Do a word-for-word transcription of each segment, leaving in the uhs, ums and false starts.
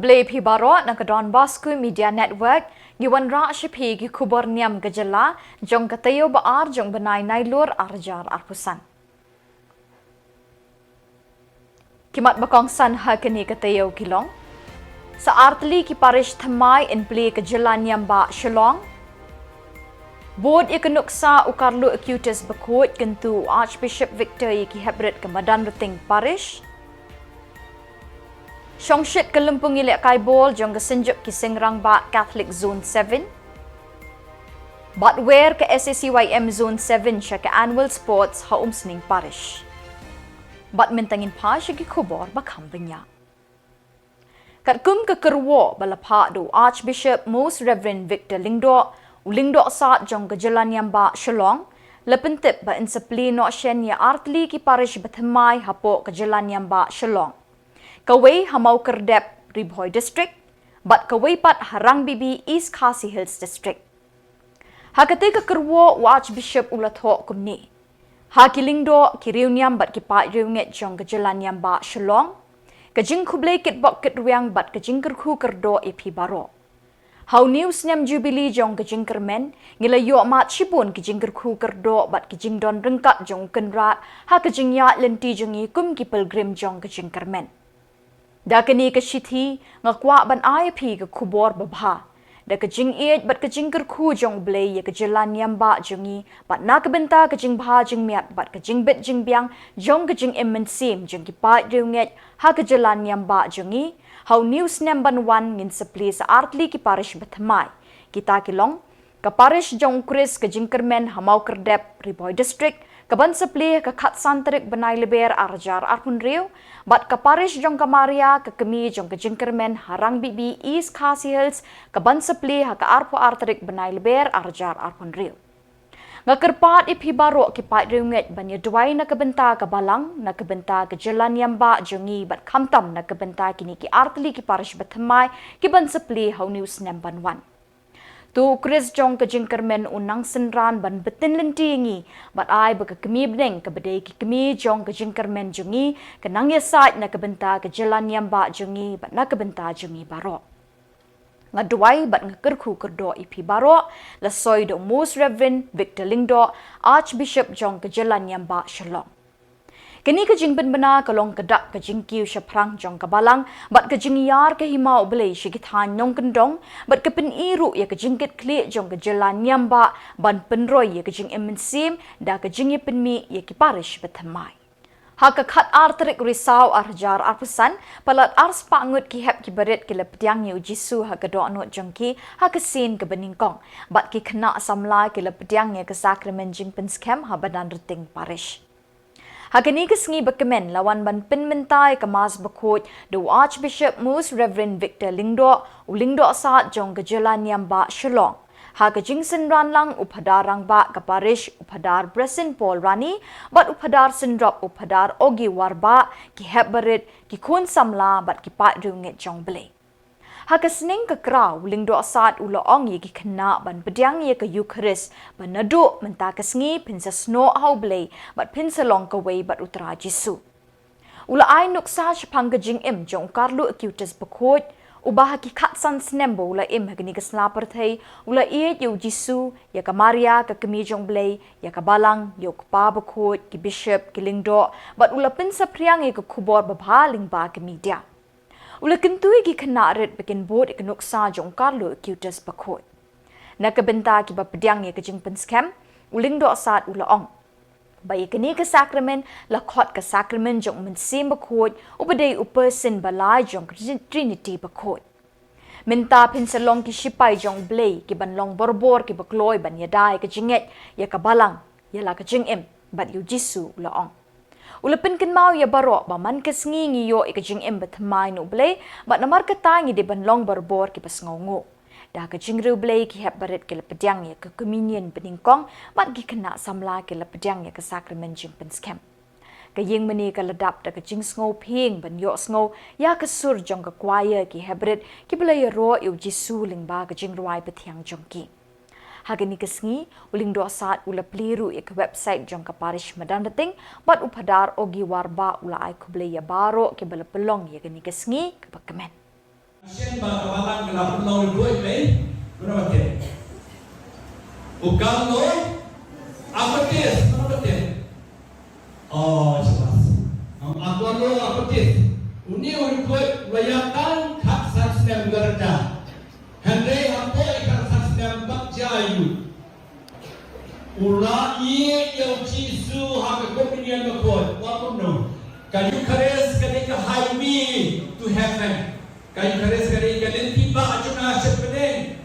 Khublei phi baroh na ka Don Bosco Media Network. Ngi wanrah sha phi ki khubor niam ka jylla jong ka taïew ba ar jong bnai Nailur arhajar arphew san. Ki mat ba kongsan ha kane ka taïew ki long: Sa artylli ki parish thymmai yn plie ka jylla niam bah Shillong. Bud ïa ka nuksa u Carlo Acutis Bakhuid kyntu u Archbishop Victor ïa ki heprit ka Madanrting Parish. Shongshit ka lympung ïalehkai bol jong ka Synjuk ki Seng Rangbah Catholic Zone seven. Bad wer ka S A C Y M Zone seven sha ka Annual Sports ha Umsning Parish. Bad mynta ngin phai sha ki khubor ba kham bniah. Katkum ka kyrwoh ba la phah da u Archbishop Most Reverend Victor Lyngdoh, u Lyngdoh Sad jong ka jylla niam bah Shillong, la pyntip ba yn sa plie noh shen ïa artylli ki parish ba thymmai hapoh ka jylla niam bah Shillong. Kawei ha Mawkyrdep, Ri Bhoi District, bad kawei pat ha Rangbibi, East Khasi Hills District. Ha katei ka kyrwoh u Archbishop u la thoh kumne: Ha ki lyngdoh, ki riewniam bad ki paid riewngeit jong ka jylla niam bah Shillong, ka jingkhublei kitbok kitrwiang bad ka jingkyrkhu kyrdoh ïa phi baroh. Ha une u snem Jubilee jong ka jingkyrmen, ngi la ïoh mad shibun ki jingkyrkhu kyrdoh bad ki jingdon ryngkat jong u Kynrad ha ka jingïaid lynti jong ngi kum ki pilgrim jong ka jingkyrmen. Da kane ka shithi, nga kwah ban ai ïa phi ka khubor babha da ka jingïeit bad ka jingkyrkhu jong U Blei ïa ka jylla niam bah jong ngi, bad na ka bynta ka jingbha jingmiat bad ka jingbit jingbiang jong ka jingim mynsiem jong ki paid riewngeit ha ka jylla niam bah jong ngi, ha une u snem ban wan ngin sa plie sa artylli ki parish ba thymmai. Kita ki long: Ka parish jong u Khrist ka Jingkyrmen ha Mawkyrdep, Ri Bhoi District, ka ban sa plie ha ka khatsan tarik bnai Lber arhajar arphew hynriew, bad ka parish jong ka Maria ka Kmie jong ka Jingkyrmen ha Rangbibi, East Khasi Hills, ka ban sa plie ha ka arphew ar tarik bnai Lber arhajar arphew hynriew. Nga kyrpad ïa phi baroh ki paid riewngeit ban ïa duwai na ka bynta ka balang, na ka bynta ka jylla niam bah jong ngi bad khamtam na ka bynta kine ki artylli ki parish ba thymmai ki ban sa plie ha une u snem ban wan. To u Khrist jong ka Jingkyrmen un nang synran ban btin lynti ïa ngi, bad ai ba ka kmie bneng kaba dei ki kmie jong ka Jingkyrmen jong ngi ka nang ïasaid na ka bynta ka jylla niam bah jong ngi bad na ka bynta jong ngi baroh. Nga duwai bad nga kyrkhu kyrdoh ïa phi baroh. La soi da u Most Reverend Victor Lyngdoh, Archbishop jong ka jylla niam bah Shillong. Kane ka jingpynbna ka long ka dak ka jingkiew shaphrang jong ka balang bad ka jingïar ka hima U Blei sha ki thaiñ nongkyndong, bad ka pyni ruh ïa ka jingkitkhlieh jong ka jylla niam bah ban pynroi ïa ka jingim mynsiem da ka jingïapynmih ïa ki parish ba thymmai. Ha ka khatar tarik Risaw arhajar arphew san, palat arspah ngut ki hep ki barit ki la pdiang ïa u Jisu ha ka dohnud jong ki ha ka sien kaba nyngkong, bad ki khynnah samla ki la pdiang ïa ka sakramen jingpynskhem ha Madanrting Parish. Ha kane ka sngi ba kmen la wan ban pynmynta ïa ka Mass bakhuid da u Archbishop Most Reverend Victor Lyngdoh, u Lyngdoh Sad jong ka jylla niam bah Shillong. Ha ka jingsynran lang u Phadar Rangbah ka parish, u Phadar Bresin Paul Rani, bad u Phadar Syndrop, u Phadar Ogi Warbah, ki hep barit, ki khun samla bad ki paid riewngeit jong U Blei. Ha ka sneng ka kraw, u Lyngdoh Sad u la ong ïa ki khynnah ban pdiang ïa ka Eukharist, ba naduh mynta ka sngi phin sa snoh ha U Blei bad phin sa long kawei bad u Trai Jisu. U la ai nuksa shaphang ka jingim jong u Carlo Acutis Bakhuid, uba ha ki khatsan snem ba u la im ha kane ka sla pyrthei u la ïeit ïa u Jisu, ïa ka Maria ka Kmie jong U Blei, ïa ka balang, ïa u Kpa Bakhuid, ki bishop, ki lyngdoh, bad u la pynsaphriang ïa ka khubor babha lyngba ka media. U la kyntu ïa ki khynnah rit ba kin bud ïa ka nuksa jong u Carlo Acutis Bakhuid. Na ka bynta kiba pdiang ïa ka jingpynskhem, u Lyngdoh Sad u la ong ba ïa kane ka sakramen la khot ka sakramen jong u Mynsiem Bakhuid, uba dei u Person ba lai jong ka Trin-, Trinity Bakhuid. Mynta phin sa long ki shipai jong U Blei, ki ban long barabor kiba kloi ban ïada ïa ka jingngeit, ïa ka balang, ïa la ka jingim, bad ïa u Jisu, u la ong. U la pynkynmaw ïa baroh ba man ka sngi ngi ïoh ïa ka jingim bathymmai na U Blei, bad namar kata ngi dei ban long barabor kiba sngewnguh. Da ka jingriewblei ki hep barit ki la pdiang ïa ka communion banyngkong, bad ki khynnah samla ki la pdiang ïa ka sakramen jingpynskhem. Ka ïingmane ka la dap da ka jingsngewphieng ban ïohsngew ïa ka sur jong ka choir ki hep barit kiba la ïaroh ïa u Jisu lyngba ka jingrwai bathiang jong ki. Ha kane ka sngi, u Lyngdoh Sad u la plie ruh ïa ka website jong ka parish Madanrting, bad u Phadar Ogi Warbah u la ai khublei ïa baroh kiba la pynlong ïa kane ka sngi kaba kmen. Shen ba ka balang ka la pynlong riewkhuid lei, mano ba tip? U Carlo Acutis, mano ba tip? Oh, shabash. Am, u Carlo Acutis. Une u riewkhuid u la ïaid tang khatsan snem ka rta. Hynrei hapoh ïa ka khatsan snem bad jia ïa u, u la ïeit ïa u Jisu ha ka komunion bakhuid. Wat kumno? Ka Eucharist ka dei ka highway to heaven. Ka Eucharist ka dei ka lynti ba jong ka shepneng.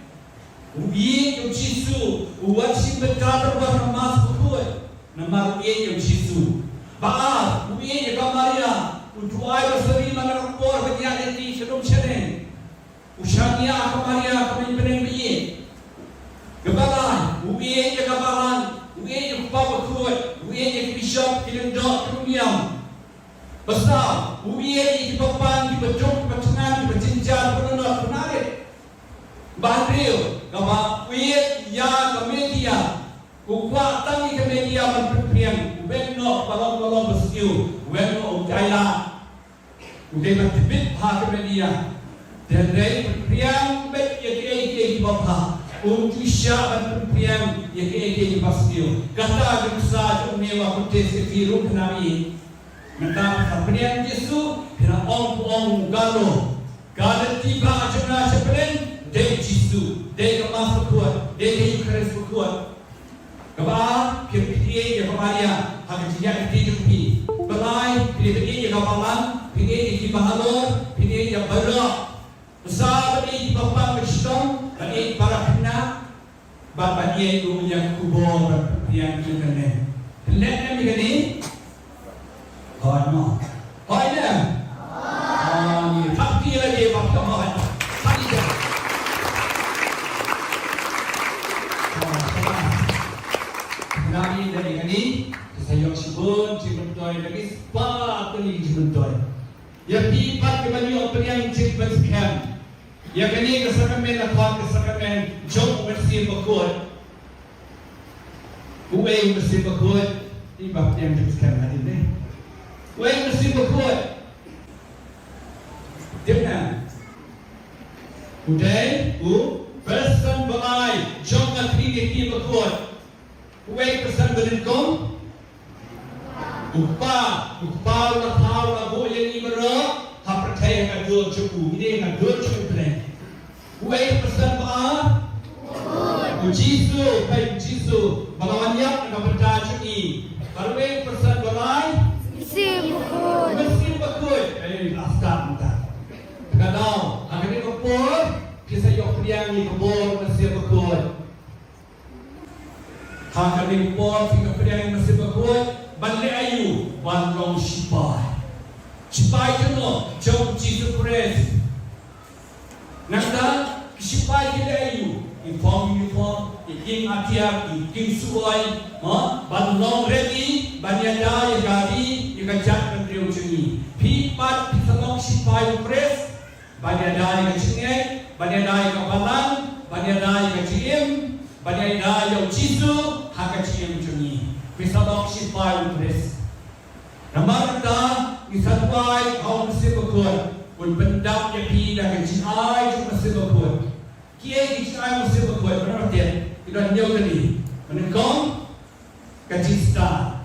U ïeit ïa u Jisu, u wan shim bynta bad u wan ha Mass bakhuid. Namar u ïeit ïa u Jisu. Ba ar, u ïeit ïa ka Maria, u duwai rosari man la ka por ban ïaid lynti sha dum sha ding. U shaniah ha ka Maria ka mei bneng ba ïeit. Kaba lai, u ïeit ïa ka balang, u ïeit ïa u kpa bakhuid, u ïeit ïa ki bishop, ki lyngdoh, ki nongïalam. Ba saw, u ïeit ïa ki bapang, ki baduk, ki batngan, ki bajynjar, ba nonok, ba narit. Ba hynriew, kaba u ïeit ïa ka media. U kwah tang ïa ka media ban pynphriang, u beh noh ba long ba long ba sniew, u beh noh u dialogue. U dei ban tbit ha ka media. Te hynrei pynphriang beit ïa kiei kiei kiba bha. Um ju shah ban pynphriang ïa kiei kiei kiba sniew. Kata ka nuksa jong une u Acutis ïa phi ruh khynnah ïeit. Mynta phi sa pynïeng Jisu, phi la ong, ong u Carlo. Ka lynti ba jong nga sha pdeng, dei Jisu, dei ka Mass bakhuid, dei ka Eucharist bakhuid. Kaba ar, phi ïeit ïa ka Maria ha ka jingïaid lynti jong phi. Ba lai, phi ïeit ïa ka balang, phi ïeit ïa ki bahalor, phi ïeit ïa baroh. Ba saw, phi ïeit ïa ki bapang ba shisha, phi ïeit para khynnah, bad ban ïeit ruh ïa ka khubor ban pynphriang ïa kane. Phi leh ne em ïa kane? Hooid mo. Hooid ne em? Hooid. Thap kti lagi ba phi hooid. Thap kti. Hooid, shabash. Ngi leh ïa kane, ki sa ïoh shibun jingmyntoi, da ki spah tylli ki jingmyntoi. Ïa phi pat kiba ïoh pdiang jingpynskhem ïa kane ka sakramen, la khot ka sakramen jong u Mynsiem Bakhuid. Uei u Mynsiem Bakhuid? Phi ba pdiang jingpynskhem hadien ne. Uei u Mynsiem Bakhuid? Tip ne em? U dei u Person ba lai jong ka Trinity bakhuid. Uei u Person ba nyngkong? U Kpa. U Kpa u la thaw, u la buh ïa ngi baroh ha pyrthei ha ka dur jong u. Ngi dei ha ka dur jong u Blei. Uei u Person ba ar? U Jisu, peit u Jisu ba la wan ïap na ka bynta jong ngi. Bad uei u Person ba lai? Mynsiem Bakhuid. Mynsiem Bakhuid. Ei, la start mynta. Te ka daw, ha kane ka por phi sa ïoh pdiang ïa ka bor u Mynsiem Bakhuid. Ha kane ka por phi ïoh pdiang ïa u Mynsiem Bakhuid, ban leh aïu? Ban long shipai. Shipai jong u, jong u Jisu Khrist. Nangta ki shipai ki leh aïu? Ki phong uniform, ki ïing atiar, ki ïing suwai, ha? Ban long ready ban ïada ïa ka ri, ïa ka jaitbynriew jong ngi. Phi pat phi sa long shipai u Khrist. Ban ïada ïa ka jingngeit, ban ïada ïa ka balang, ban ïada ïa ka jingim, ban ïada ïa u Jisu ha ka jingim jong ngi. Phi sa long shipai u Khrist. Namar kata ngi sa duwai ha u Mynsiem Bakhuid un pyndap ïa phi da ka jingai jong u Mynsiem Bakhuid. Kiei ki jingai u Mynsiem Bakhuid? Mano ba tip? Ki don hynñiew tylli. Ba nyngkong, ka jingstad.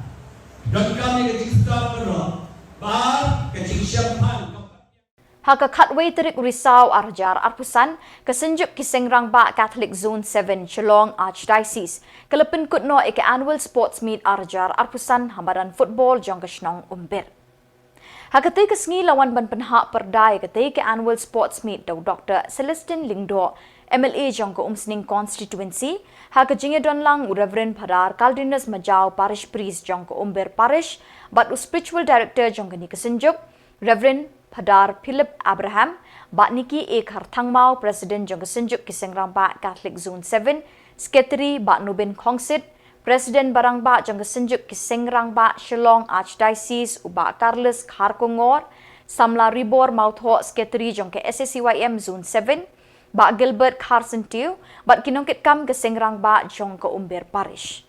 Donkam ïa ka jingstad baroh. Ba ar, ka jingshemphang. Ha ka khatwei tarik u Risaw arhajar arphew san, ka Synjuk ki Seng Rangbah Catholic Zone seven Shillong Archdiocese ka la pynkut noh ïa ka Annual Sports Meet arhajar arphew san ha madan football jong ka shnong Umbir. Ha katei ka sngi la wan ban pynhap pyrda ïa katei ka Annual Sports Meet da u Doctor Celestine Lyngdoh, M L A jong ka Umsning Constituency, ha ka jingïadonlang u Reverend Phadar Caldinus Majaw, Parish Priest jong ka Umbir Parish, bad u Spiritual Director jong kane ka synjuk, Reverend Phadar Philip Abraham, bad Nikki A Kharthangmaw, President jong ka Synjuk ki Seng Rangbah Catholic Zone seven, Secretary bad Nubin Khongsit, President ba rangbah jong ka Synjuk ki Seng Rangbah Shillong Archdiocese, u Bah Carlos Kharkongor, Samla Ribor Mawthoh, Secretary jong ka S A C Y M Zone seven, Bah Gilbert Kharsyntiew, bad ki nongkitkam ka Seng Rangbah jong ka Umbir Parish.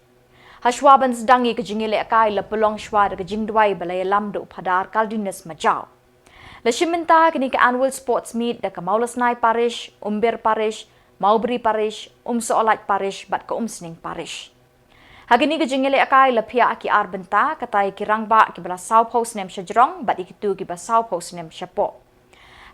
Hashwa ban sdang ïa ka jingïalehkai la pynlong shwa da ka jingduwai ba la ïalam da u Phadar Caldinus Majaw. La shim bynta kane ka Annual Sports Meet da ka Mawlasnai Parish, Umber Parish, Mawbri Parish, Umsohlait Parish bad ka Umsning Parish. Ha kane ka jingïalehkai la phiah ki ar bynta, kata ïa ki rangbah kiba la sawphew snem shajrong bad ïa kito kiba sawphew snem shapoh.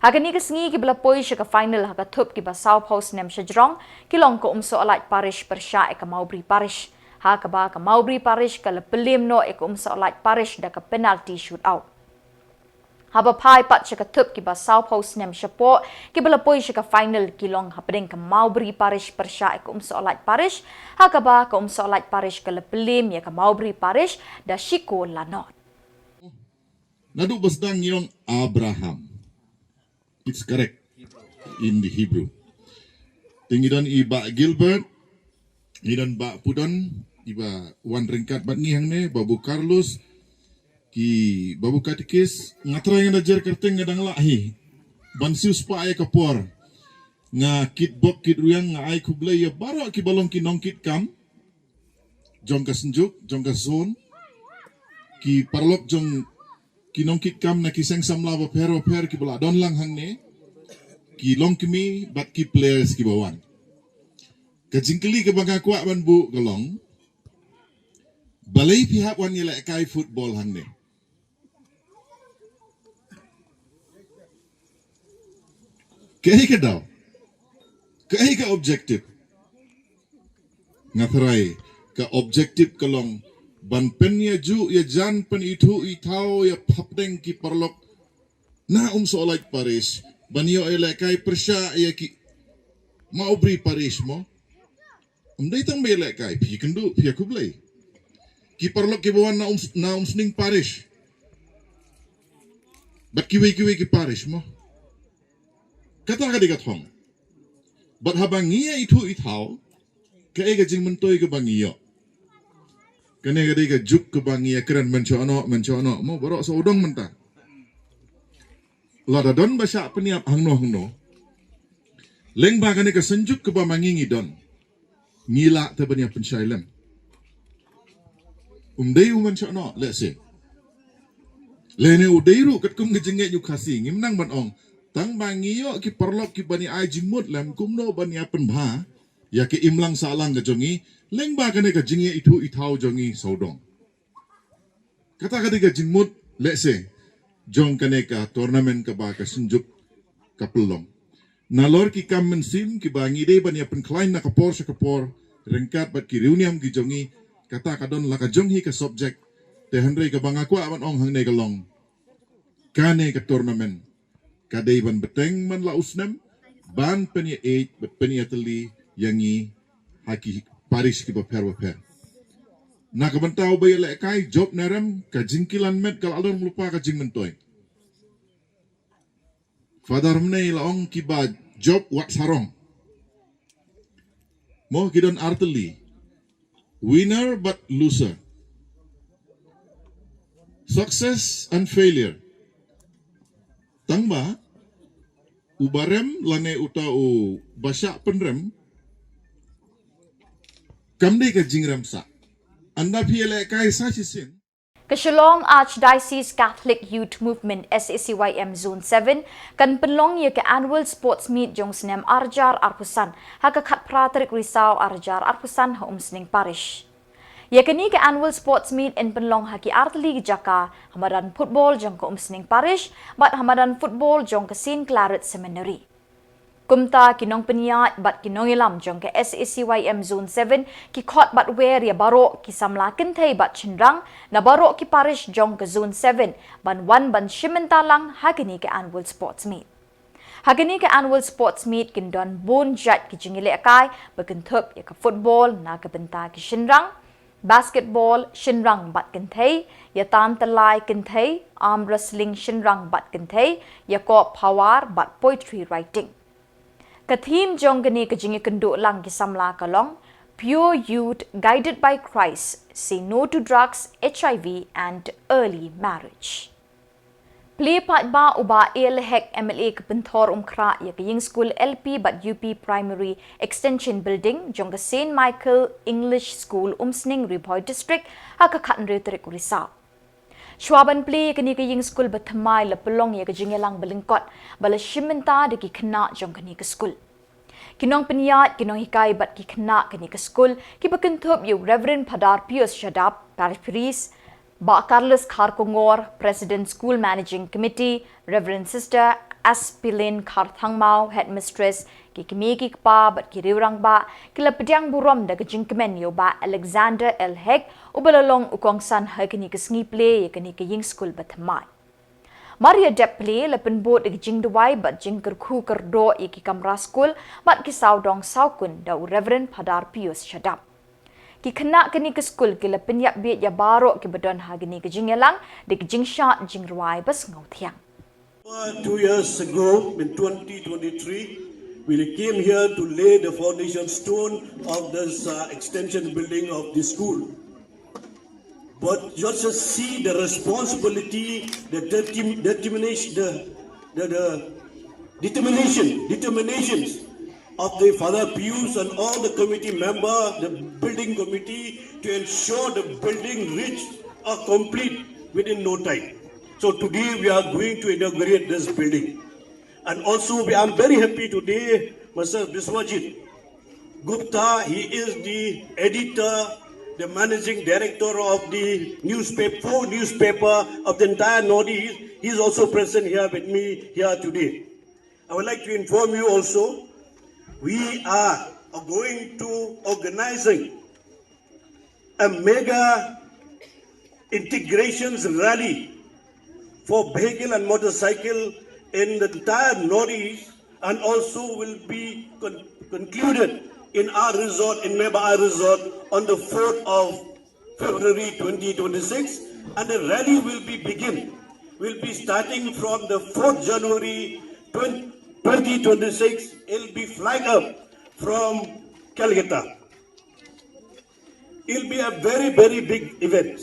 Ha kane ka sngi kiba la poi sha ka final ha ka thup kiba sawphew snem shajrong, ki long ka Umsohlait Parish pyrshah ïa ka Mawbri Parish. Ha kaba ka Mawbri Parish ka la pynliem noh ïa ka Umsohlait Parish da ka penalty shootout. Haba phai pat sha ka thup kiba sawphew snem shapoh, kiba la poi sha ka final ki long hapdeng ka Mawbri Parish pyrshah ïa ka Umsohlait Parish, ha kaba ka Umsohlait Parish ka la pynliem ïa ka Mawbri Parish da shi kol la nod. Naduh ba sdang ngi ong Abraham. It's correct in the Hebrew. Te ngi don i Bah Gilbert, ngi don Bah Pudon, iba wan ryngkat bad ngi hangne, Babu Carlos, ki Babu Katikis, nga trai nga da jer kyrteng nga dang lah hi. Ban siew spah ïa ka por. Nga kit bok kit rwiang nga ai khublei ïa baroh kiba long ki nongkitkam jong ka synjuk, jong ka zone, ki paralok jong ki nongkitkam na ki seng samla bapher bapher kiba la don lang hangne, ki longkmie bad ki players kiba wan. Ka jingkylli kaba nga kwah ban buh ka long, balei phi hap wan ïalehkai football hangne? Kaei ka daw? Kaei ka objective? Nga trai, ka objective ka long ban pynïajuh ïajan, pynithuh ithaw ïa hapdeng ki paralok na Umsohlait Parish, ban ïoh ïalehkai pyrshah ïa ki Mawbri Parish mo. Ym dei tang ba ïalehkai, phi kynduh, phi khublei. Ki paralok kiba wan na Um, na Umsning Parish bad kiwei kiwei ki parish mo. Kata ka dei ka thong. Bad haba ngi ïa ithuh ithaw, kaei ka jingmyntoi kaba ngi ïoh? Kane ka dei ka juk kaba ngi ïa kren mynshoh noh, mynshoh noh mo, baroh sawdong mynta. Lada don ba shah pynïap hangno hangno, lyngba kane ka synjuk kaba ma ngi ngi don, ngi lah te ban ïa pynshai lem. Um dei u mynshoh noh lehse, lane u dei ruh katkum ka jingngeit u Khasi, ngim nang ban ong. Tang ba ngi ïoh ki paralok kiban ïa ai jingmut lem kumno ban ïa pynbha ïa ka imlang sahlang ka jong ngi lyngba kane ka jingïa ithuh ithaw jong ngi sawdong. Kata ka dei ka jingmut lehse jong kane ka tournament kaba ka synjuk ka pynlong. Nalor ki kam mynsiem kiba ngi dei ban ïa pynkhlaiñ na ka por sha ka por ryngkat bad ki riewniam ki jong ngi, kata ka don la ka jong hi ka subject. Te hynrei kaba nga kwah ban ong hangne ka long, kane ka tournament ka dei ban bteng man la u snem ban pynïa eit bad pynïa tylli ïa ngi ha ki parish kiba pher bapher. Na ka bynta uba ïalehkai, jop ne rem, ka jingkilan met ka la long lypa ka jingmyntoi. Father Mnei la ong kiba jop wat sarong. Mo, ki don artylli. Winner bad loser. Success and failure. Tang ba uba rem lane uta uba shah pynrem, kam dei ka jingrem sah. Ynda phi ïalehkai sa shisien. Ka Shillong Archdiocese Catholic Youth Movement, S A C Y M Zone seven, kan pynlong ïa ka Annual Sports Meet jong snem arjar arphew san ha ka khatphra tarik Risaw arjar arphew san ha Umsning Parish. Ïa kane ka Annual Sports Meet yn pynlong ha ki artylli ki jaka, ha madan football jong ka Umsning Parish bad ha madan football jong ka Saint Claret Seminary. Kumta ki nongpynïaid bad ki nongïalam jong ka S A C Y M Zone seven ki khot bad wer ïa baroh ki samla kynthei bad shynrang na baroh ki parish jong ka Zone seven ban wan ban shim bynta lang ha kane ka Annual Sports Meet. Ha kane ka Annual Sports Meet kin don bun jait ki jingïalehkai ba kynthup ïa ka football na ka bynta ki shynrang, basketball shynrang bad kynthei, ïa tan tylli kynthei, arm wrestling shynrang bad kynthei, ïa kop phawar bad poetry writing. Ka theme jong kane ka jingïakynduh lang ki samla ka long Pure Youth Guided by Christ, Say No to Drugs, H I V and Early Marriage. Plie paidbah u Bah A L Hek, M L A ka Pynthorumkhrah, ïa ka ïing skul L P bad U P Primary Extension Building jong ka Saint Michael English School, Umsning, Ri Bhoi District ha ka khathynriew tarik Risaw. Shuwa ban plie ïa kane ka ïing skul bathymmai la pynlong ïa ka jingïalang balyngkot ba la shim bynta da ki khynnah jong kane ka skul. Ki nongpynïaid, ki nonghikai bad ki khynnah kane ka skul kiba kynthup ïa u Reverend Phadar Pius Shadap, Parish Priest, Bah Carlos Kharkongor, President School Managing Committee, Reverend Sister Aspilin Kharthangmao, Headmistress, ki kmie ki kpa bad ki riew rangbah ki la pdiang burom da ka jingkmen ïa u Bah Alexander L Hek, uba la long u kongsan ha kane ka sngi plie ïa kane ka ïing skul bathymmai. Mar ïa dep plie la pynbud da ka jingduwai bad jingkyrkhu kyrdoh ïa ki kamra skul bad ki sawdong sawkun da u Reverend Phadar Pius Shadap. Ki khynnah kane ka skul ki la pynïap bieit ïa baroh kiba don ha kane ka jingïalang da ka jingshad jingrwai basngewthiang. Two years ago, in twenty twenty-three, we came here to lay the foundation stone of this uh, extension building of the school. But just to see the responsibility, the determination, the, the, the determination, determinations of the Father Pius and all the committee member, the building committee, to ensure the building reach a complete within no time. So today we are going to inaugurate this building. And also, we, I'm very happy today, Mister Biswajit Gupta, he is the editor, the managing director of the newspaper, four newspaper of the entire Northeast. He is also present here with me here today. I would like to inform you also, we are going to organizing a mega integrations rally for vehicle and motorcycle in the entire Northeast and also will be con- concluded in our resort, in Meba Resort, on the fourth of February twenty twenty-six. And the rally will be begin, will be starting from the fourth January twenty twenty-six. It'll be flag up from Calcutta. It'll be a very, very big event.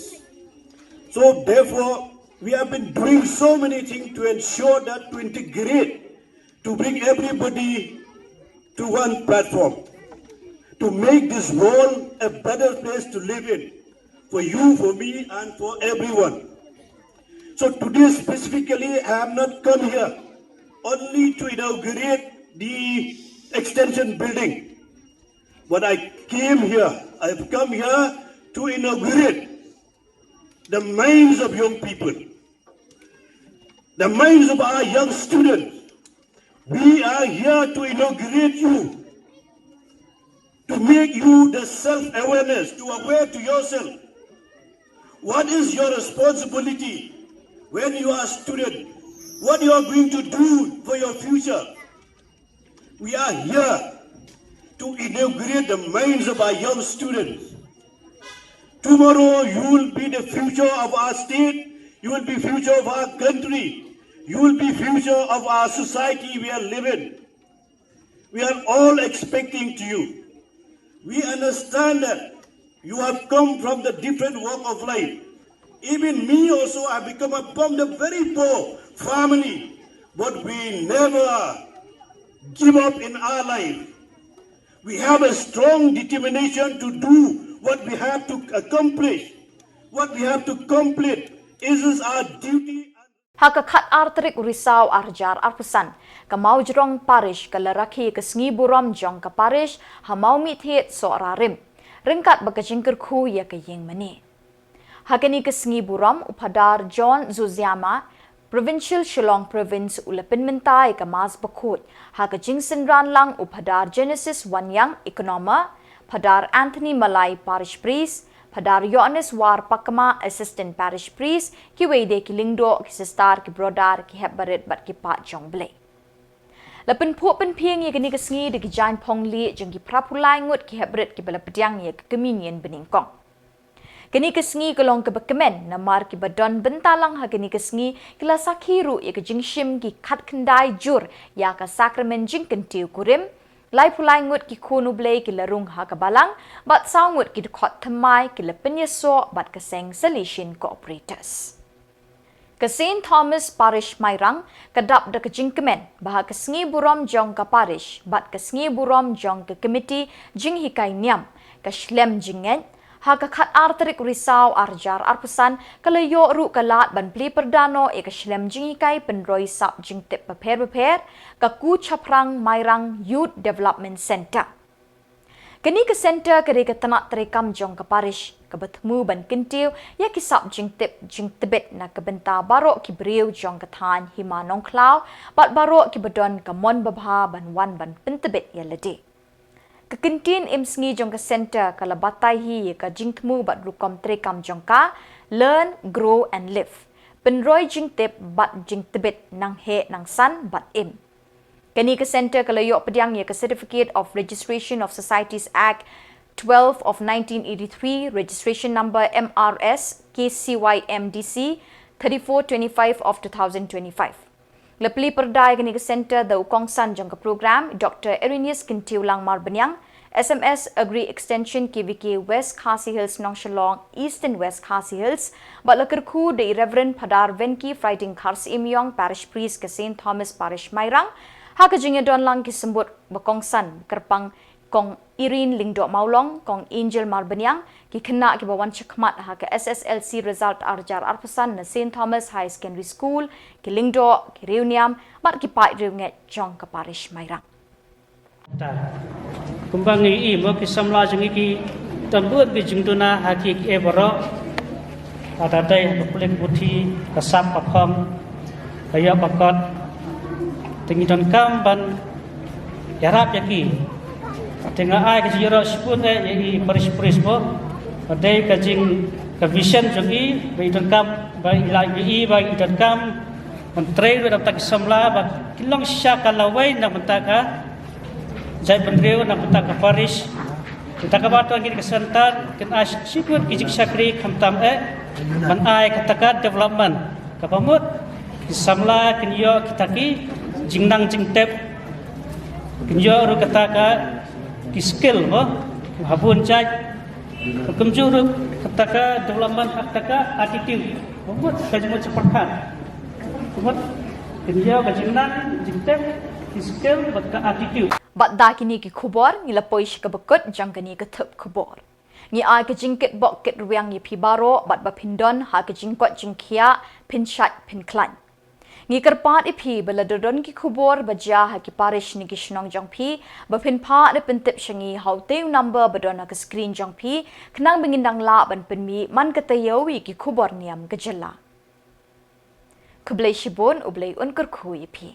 So therefore, we have been doing so many things to ensure that to integrate, to bring everybody to one platform, to make this world a better place to live in, for you, for me, and for everyone. So today specifically, I have not come here only to inaugurate the extension building. But I came here, I have come here to inaugurate the minds of young people, the minds of our young students. We are here to inaugurate you, to make you the self-awareness, to aware to yourself. What is your responsibility when you are a student? What you are going to do for your future? We are here to inaugurate the minds of our young students. Tomorrow you will be the future of our state, you will be future of our country, you will be future of our society we are living. We are all expecting to you. We understand that you have come from the different walk of life. Even me also, I become a, from the very poor family, but we never give up in our life. We have a strong determination to do what we have to accomplish, what we have to complete. It is our duty. Ha ka khat ar tarik u Risaw ar hajar arphew san, ka Mawjrong Parish ka la rakhe ka sngi burom jong ka parish ha Mawmihthied Sohrarim, ryngkat bad ka jingkyrkhu ïa ka ïing mane. Ha kane ka sngi burom, u Phadar John Zuziama, Provincial Shillong Province, u la pynmynta ïa ka Mass Bakhuid ha ka jingsynran lang u Phadar Genesis Waniang, Economer, Phadar Anthony Malai, Parish Priest, Phadar Yohanes War Pakma, Assistant Parish Priest, kiwei de ki lyngdoh, ki sister, ki brother, ki hep barit bad ki paid jong Blei. La pynphuh pynphieng ïa kane ka sngi da ki jaiñphong lieh jong ki phraphew lai ngut ki hep barit kiba la pdiang ïa ka kmie banyngkong. Kane ka sngi ka long kaba kmen namar kiba don bynta lang ha kane ka sngi ki la sakhi ruh ïa ka jingshim ki khatkhyndai jur ïa ka sakramen jingkyntiew kurim, laiphew lai ngut ki khun U Blei ki la rung ha ka balang, bad saw ngut ki dkhot thymmai ki la pynïasoh bad ka seng Salesian Cooperators. Ka Saint Thomas Parish Mairang ka dap da ka jingkmen ba ha ka sngi burom jong ka parish bad ka sngi burom jong ka Committee Jinghikai Niam, ka shlem jingngeit Ha ka khat ar tarik Risaw ar hajar arphew san, ka la ïoh ruh ka lad ban plie pyrda noh ïa ka shlem jinghikai pynroi sap jingtip bapher bapher, ka Ku Chaphrang Mairang Youth Development Centre. Kane ka centre ka dei ka tnat treikam jong ka parish, kaba thmu ban kyntiew ïa ki sap jingtip jingtbit na ka bynta baroh ki briew jong ka thaiñ Hima Nongkhlaw, bad baroh kiba don ka mon babha ban wan ban pyntbit ïa lade. Ka kyntien im sngi jong ka centre ka la batai hi ïa ka jingthmu bad rukom treikam jong ka, Learn, Grow and Live. Pynroi jingtip bad jingtbit nang heh nang san bad im. Kane ka centre ka la ïoh pdiang ïa ka Certificate of Registration of Societies Act twelve of nineteen eighty-three, registration number M R S K C Y M D C thirty-four twenty-five of two thousand twenty-five. La plie pyrda ïa kane ka centre da u kongsan jong ka program, Doctor Erinius Kyntiewlang Marbaniang, S M S Agri Extension K V K West Khasi Hills Nongshillong, Eastern West Khasi Hills, bad la kyrkhu da i Reverend Phadar Venki Frieding Kharsyiem Ïong, Parish Priest ka Saint Thomas Parish Mairang, ha ka jingïadon lang ki symbud ba kongsan, kyrpang Kong Irene Lyngdoh Mawlong, Kong Angel Marbaniang, ki khynnah kiba wan shakhmat ha ka S S L C result ar hajar arphew san na Saint Thomas Higher Secondary School, ki lyngdoh, ki riewniam, bad ki paid riewngeit jong ka parish Mairang. Ta. Kumba ngi ïohi mo ki samla jong ngi ki don bun ki jingduna ha ki, ki ei baroh. Lada dei ha ka pulit puthi, ka sap ka phong, ka ïoh ka kot. Te ngi donkam ban ïarap ïa ki. Te nga ai ka jingïaroh shibun eh ïa i parish priest mo. Ba dei ka jing ka vision jong i, ba i donkam, ba i la ïohi ba i donkam ban trei ruh na bynta ki samla, ba kin long shisha ka lawei na bynta ka jaitbynriew, na bynta ka parish. Te kaba to ngi ka centre kin ai shibun ki jingshakri khamtam eh ban ai kata ka development. Kaba mut ki samla kin ïoh kita ki jingnang jingtip, kin ïoh ruh kata ka ki skill mo ha bun jait. Kumjuh ruh kata ka development ha kata ka attitude. Ba mut ka jingmut jingpyrkhat. Ba mut kin ïoh ka jingnang jingtip, ki skill bad ka attitude. Bad da kine ki khubor ngi la poi sha kaba kut jong kane ka thup khubor. Ngi ai ka jingkitbok kitrwiang ïa phi baroh bad ba phin don ha ka jingkoit jingkhiah, phin shait phin khlaiñ. Ngi kyrpad ïa phi ba lada don ki khubor ba jia ha ki parish ne ki shnong jong phi, ba phin phah ne pyntip sha ngi ha utei u number ba don ha ka screen jong phi, khnang ba ngin nang lah ban pynmih man ka taïew ïa ki khubor niam ka jylla. Khublei shibun, U Blei un kyrkhu ïa phi.